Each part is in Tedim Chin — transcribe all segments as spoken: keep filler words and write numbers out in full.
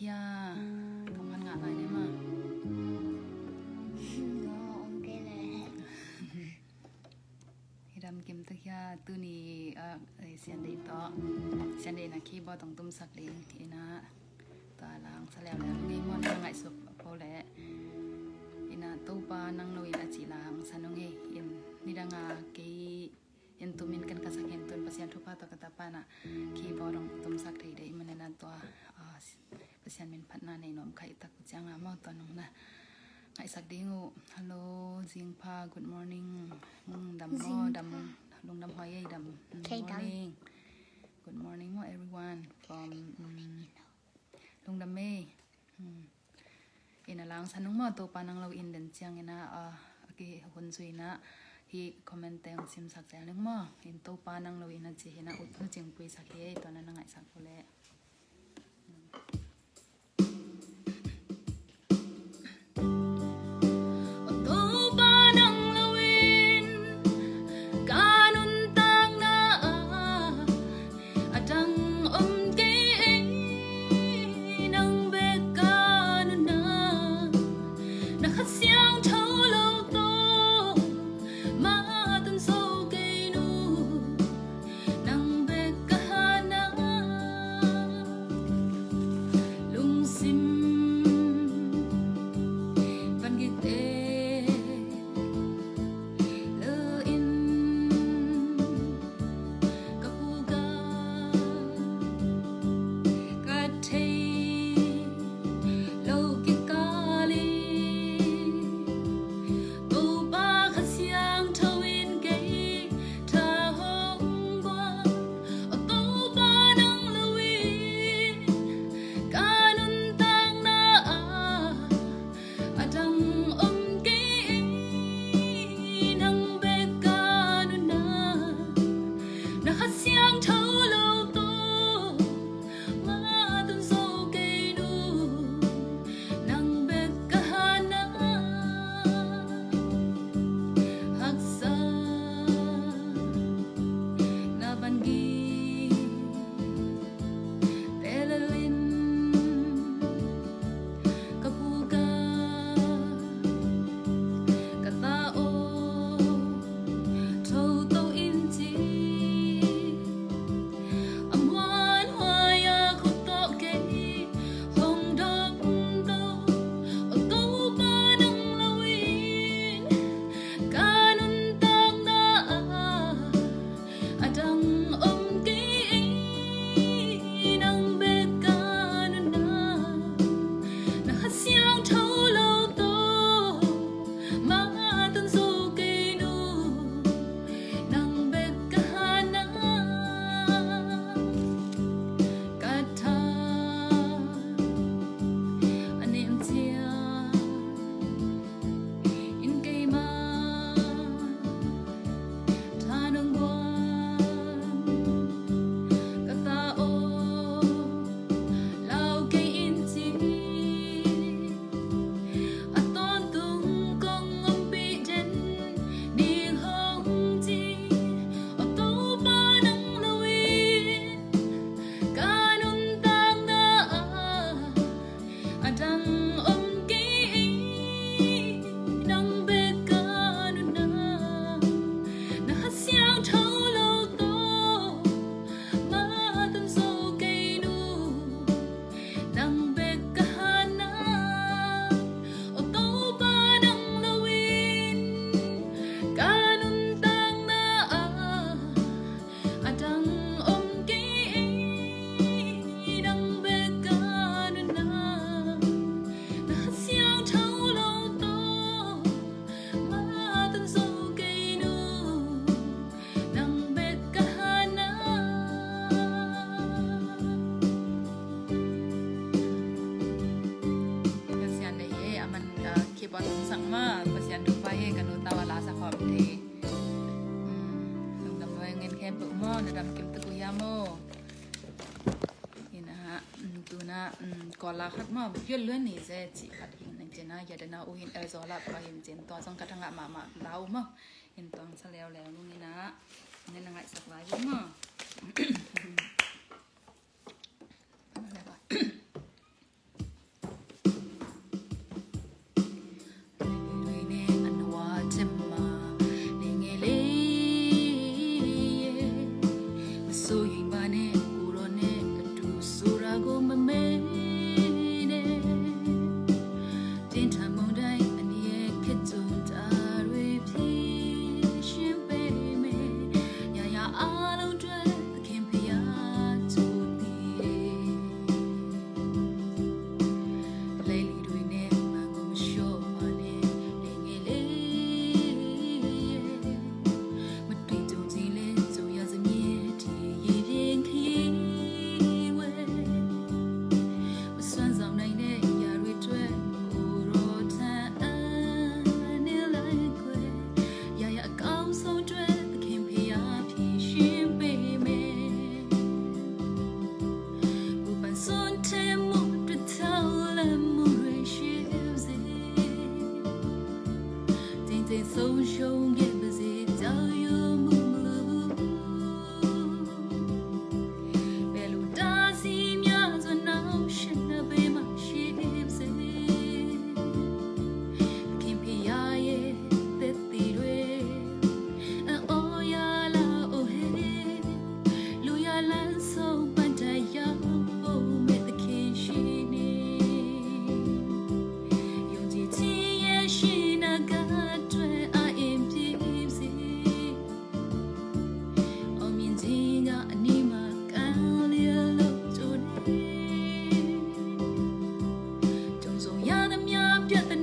Hia, tong han ngah lai ne ma. Om kei le. I dam kim tuk hia, tuni, ah, eh, Sian Dei tawh. Sian Dei na keyboard tong tumsak ding. Ina, tua lang sa leuleu ngei maw, na ngaihsut peuh le. Ina, Topa nang lo in a cih lang sa nung ei. In, nidang a kei in tumin kan ka sak in tun Pasian thupha tawh ka tapa na keyboard hong tumsak thei dei manin a tua, ah, Pasian min phatna nei nuam kha i tak uh ciang a maw tua nong na ngaihsak ding uh. Hello, zingpha, good morning. Mm, dam maw, dam, lungdam huai ei, dam. Mm, morning. Good morning maw, everyone. From, mm, lungdam ei. Mm. Ina lang sa nung maw, Topa nang lo in den ciang ina, ah, a kihun zui na hi comment teng simsak zel ning maw. In Topa nang lo ina ci hi na ut nu cingpui sak hi ei, tua na na ngaihsak uh le. Topa nang lo in ka nuntakna ah a dang om kei ei, nang bek ka nunna. Na Kha Siangtho lo tawh ma tun zo kei nu, nang bek ka hana. Lungsim van gikte lo in ka phuka ka thei lo kikal in, Topa Kha Siangtho in kei tha hong guan. O Topa nang lo in ka nuntakna ah a dang om kei ei, nang bek ka nunna. Na Kha Siangtho lo tawh ma tun zo kei nu, nang bek ka hana. Haksa na van gik te lel in ka phuka ka ta aw tho to in ci. A muanhuai a khut tawh kei hong dong to. O Topa nang lo in ka nuntakna ah a dang om kei ei, nang bek ka nunna. Na Kha Siangtho lo tawh ma tun zo kei nu, nang bek ka hana. Ka tha a nem ciang in keima tha nong guan. Ka ta aw lau kei in ci. A tawntung kong ompih den ning hong ci. O Topa nang lo in ka nuntakna ah a dang om kei ei, nang bek ka nunna. Na Kha Siangtho lo tawh ma tun zo kei nu, nang bek ka hana. O Topa nang lo in ka nuntakna ah a dang om kei ei, nang bek ka nunna. Na Kha Siangtho lo tawh ma tun zo kei nu, nang bek ka hana. Ka Sian Dei hi, a man ka keyboard sak ma, Pasian thupha hi, ka nu tawh a la sa khawm thei. Mm, lungdam lua ing khempeuh maw, na dam kim tuk uh hia maw. Ina, mm, tuna, mm, Kawl la khat maw, Yuen Luen Ni Ze cih khat hi ning cina, ya dana uh hin el zaw la pa hin cin, tua zong ka thangah mahmah la uh maw. In tuang sa leuleu nung ina, ina na ngaihsak lai uh maw.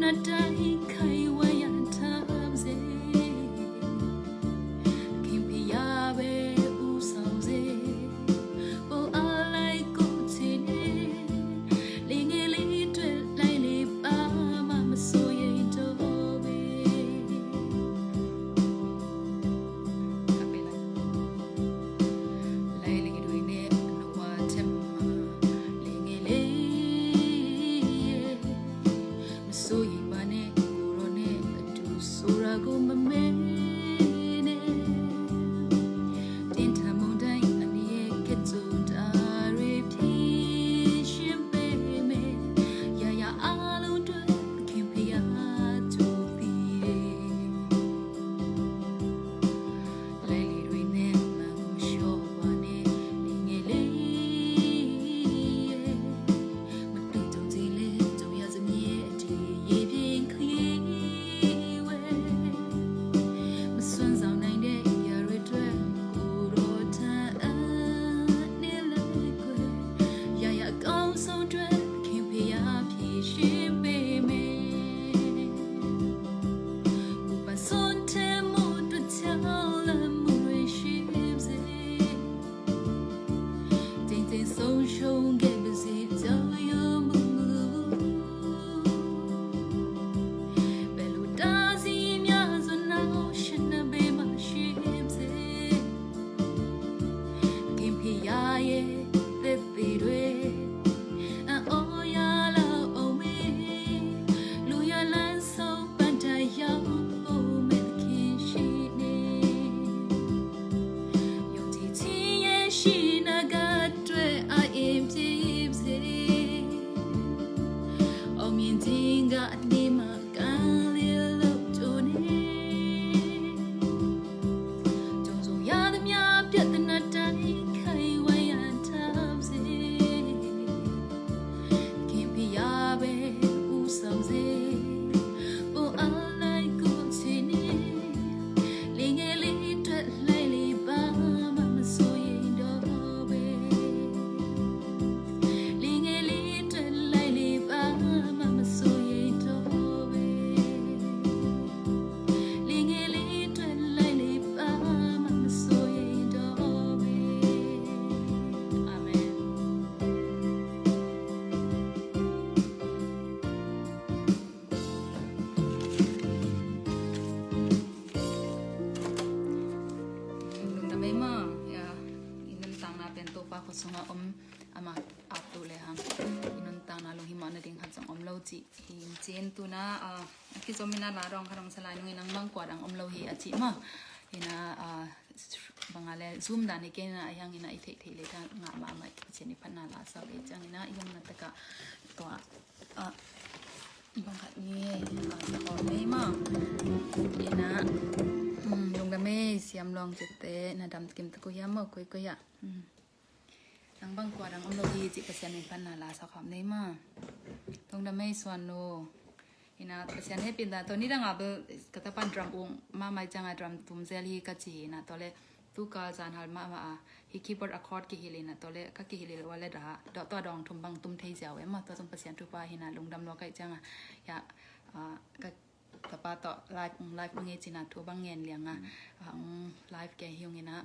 အတိုင်းခိုင်ဝဲရန်ထမ်းစေ။ ခင်ဖျားပဲဦးဆောင်စေ။ ပုံအားလိုက်ကိုချစ်နေ။ လင်ငယ်လေးအတွက်လိုက်လေပါမှမစိုးရိမ်တော့ပဲ။ လိုက်လေတွေနဲ့အနဝါထက်မှာ လင်ငယ်လေးရဲ့ မစိုးရိမ်ပါနဲ့ ကိုယ်တော်နဲ့အတူဆိုတာကိုမမေ့နဲ့။ ပြင်းထန်မုန်တိုင်းအန္တရာယ်ကဲ့သို့တာတွေဖြေရှင်းပေးမယ်။ ရာရာအားလုံးအတွက်ခင်ဖျားသူသိတယ်။ လိုက်လေတွေနဲ့မန်ကိုလျှော့ပါနဲ့ လင်ငယ်လေးရဲ့ မတူကြုံသေးလဲ ကြုံရစမြဲအထီးရေပြင်ခရီးဝဲ မစွမ်းဆောင်နိုင်တဲ့ရာတွေအတွက်ကိုယ်တော်ထံအပ်နေလိုက်ကွယ်။ ရာရာအကောင်းဆုံးအတွက်ခင်ဖျားဖြေရှင်းပေးမယ်။ ကိုယ်ပန်းစွန့်ထဲမှုအတွက်ချောင်းလမ်းမှုတွေရှိစေ။ တိမ်တိမ်ဆုံးရှုံးခဲ့ပါစေကြောက်ရွံ့မှု။ ဘယ်လိုတားဆီးများစွာနှောင့်ယှက်နှံပေးမှရှိပါစေ။ ခင်ဖျားရဲ့သက်သေတွေ အံ့ဩရလောက်အောင်မေ့။ လူရလန်းဆုံးပန်းတိုင်ရောက်ဖို့မဲ့သခင်ရှိနေ။ ယုံကြည်ခြင်းရဲ့ရှင်နာကအတွက်အရင်ဖြစ်စေ။ အောင်မြင်ခြင်းကနေမှကလေးလို့တူနေ။ ကြုံရသမျှပြဿနာတိုင်းခိုင်ဝဲရန်ထမ်းစေ။ ခင်ဖျားပဲဦးဆောင်စေ။ ပုံအားလိုက်ကိုချစ်နေ။ လင်ငယ်လေးအတွက်လိုက်လေပါမှမစိုးရိမ်တော့ပဲ။ လင်ငယ်လေးအတွက်လိုက်လေပါမှမစိုးရိမ်တော့ပဲ။ လင်ငယ်လေးအတွက်လိုက်လေပါမှမစိုးရိမ်တော့ပဲ။ အာမင်။ လungdam ei maw. Ya, i nuntakna pen Topa khut sungah om, amah ap tu le hang i nuntakna lunghimawh nading khat zong om lo cih hi in cin tuna, ah, a kizom ina la dong kha dong salai nung inang bang kua dang om lo hi a cih maw. Ina, ah, banga le zum dan hi kei ina a hiang ina i theih theih le ta ngah mahmah Pasian i phatna la sa kei ciang ina i hong na taka tua, ah, bang khat ni, ah, i hong nei maw. Ina, um, lungdam ei siam long cite na dam kim taku hiam maw koi koi ah. Um. Nang bang kua dang om lo hi cih Pasian min phatna la sa khawm nei maw. Lungdam ei Suan nu. Ina Pasian hehpihna tawh nidang a bel ka tapa in drum ung mahmah ciang a drum tum zel hi ka ci hi ina tawh le tu ka zan hal mahmah a hi keyboard a chord kihilh ina tawh le ka kihilh ua le dah dawh tawh a dawng thum bang tum thei ziau e maw. Tua zong Pasian thupha hi ina lungdam lua ka hih ciang a, ya, ah, ka tapa tawh live, live ung e ci ina thu bang ngen liang a, ah, ung live ke hi ung ina,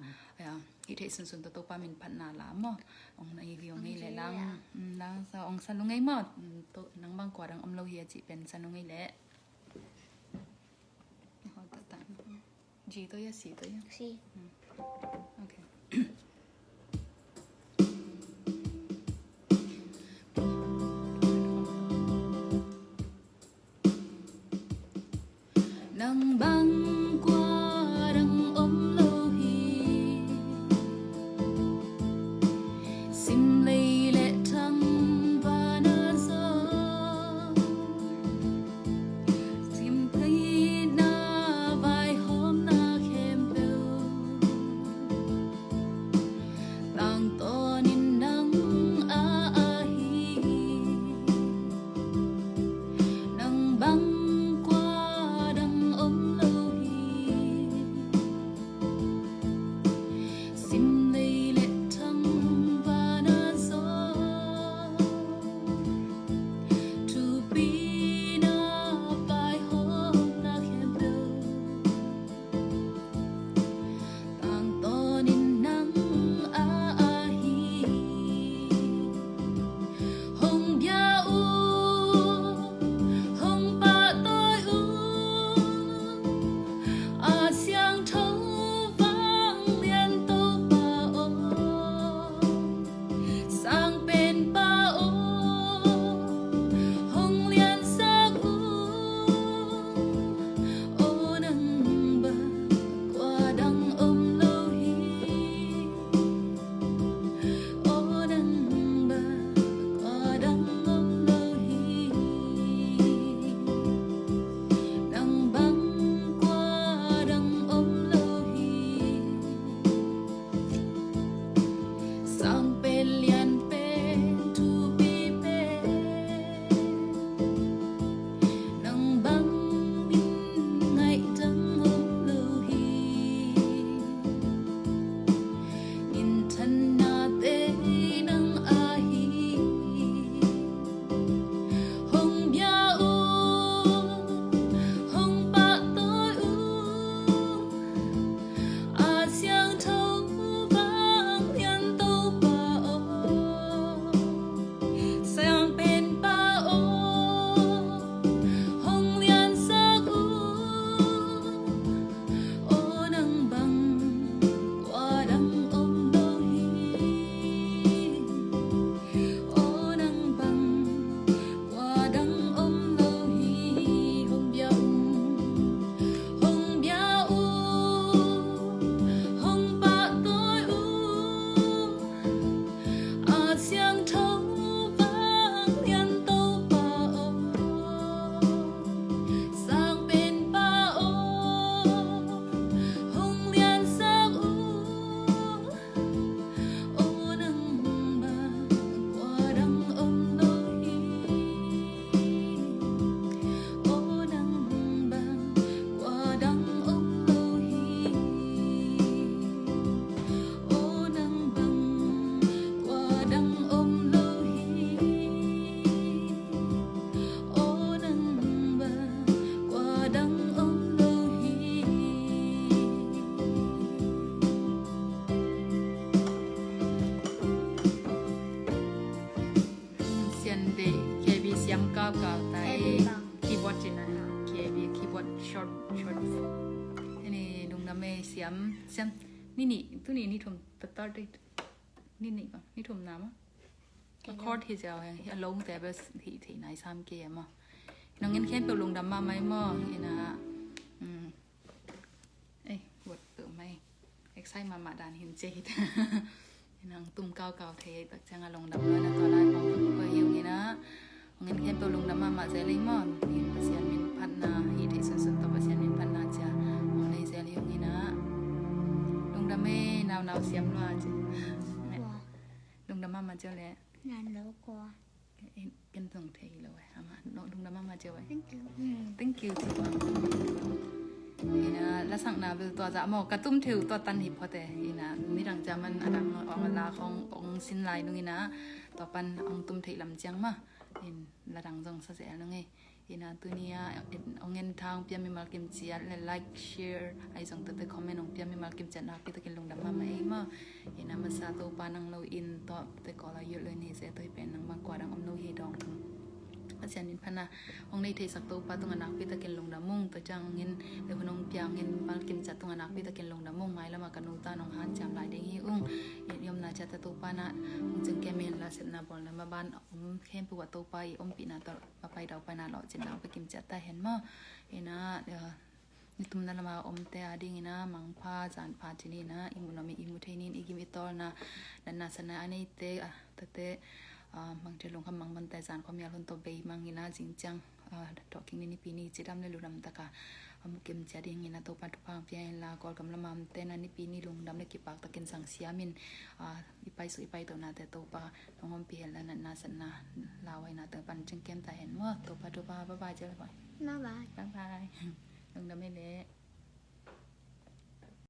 ah, i theih sunsun tawh Topa min phatna la maw. Ong na i hi ong ngei le lang. Mm, lang sa ong sa lungei maw. Mm, to nang bang kua dang om lo hi a cih pen sa lungei le. Ho ta ta. G to ya, C to ya. C. Mm. Okay. Nang bang kua dang om lo hi. Sim lei le thang vana zong sim theihna vaihawmna khempeuh tangtawnin nang a ahi. Nang bang kua dang om lo Short. Hei ni, lungdam ei, siam, siam. Ni nih, tuni ni thum, tatar date. Ni nih bang, ni thum na maw. Ka chord hi ziau heng, hi a lawngte bel hih theih nai sam kei a maw. Nang in khempeuh lungdam mahmah ei maw, ina, mm, ei, word peuh mai. Excite mahmah dan hin ci hi ta. Ina hong tum kaukau thei tak ciang a lungdam lua ina tua lai khawng tum peuh hi ung ina. Hong en khempeuh lungdam mahmah zel ei maw. Ina Pasian min phatna, hih theih sunsun tawh Pasian min phatna ci a hong nei zel hi ung ina. Lungdam ei, naunau siam lua ci. Lungdam mahmah zel leh. Nan lo kua. Ken zong thei lo e, amah lungdam mahmah zel e. Thank you. Thank you ci. Ina lasakna bel tua zah maw, ka tum thei uh tua tan hi phot e. Ina nidang ciang man a dang hong la khawng hong sin lai nung ina tua pan hong tum theih lam ciang maw. In la dang zong sa zel nung e. Ina tuni a hong en thang piam mimal kim ciat le like, share, ahi zong tete comment hong piam mimal kim ciat nakpi takin lungdam mahmah ei maw. Ina masa Topa nang lo in tawh te kawl a yut lo in hi se toi pen nang bang kua dang om lo hi dawng thum. Pasian min phatna hong nei theisak Topa tungah nakpi takin lungdam ung. Tua ciang hong en le hun hong pia hong en mimal kim ciat tungah nakpi takin lungdam ung. Mailam a ka nu tan hong hanciam lai ding hi ung. I omna ciat a Topa na hong cingkem hen la sepna bawlna maban om khempeuh ah Topa i ompihna tawh mapai daupaina lawhcinna hong pia kim ciat ta hen maw. Ina, eh, nitumna lama omte a ding ina mangpha zanpha ci ni ina i mu nuam i mu thei ni in i gim i tawlna natna satna a neite, ah, tate, ah, mangte lungkham mang bante zan khawm mial hun tawh bei mang ina zing ciang, ah, thawhkik ni nipi ni cidam le ludam taka a mu kim ciat ding ina Topa thupha hong pia hen la Kawlgam lama omte na nipi ni lungdam le kipak takin zang siam in, ah, i paisuk i paitohnate Topa nong ompih hen la natna satna lauhuaina te pan cingkem ta hen maw. Topa thupha, bye bye zel. Bye bye. Bye bye. Lungdam ei leh.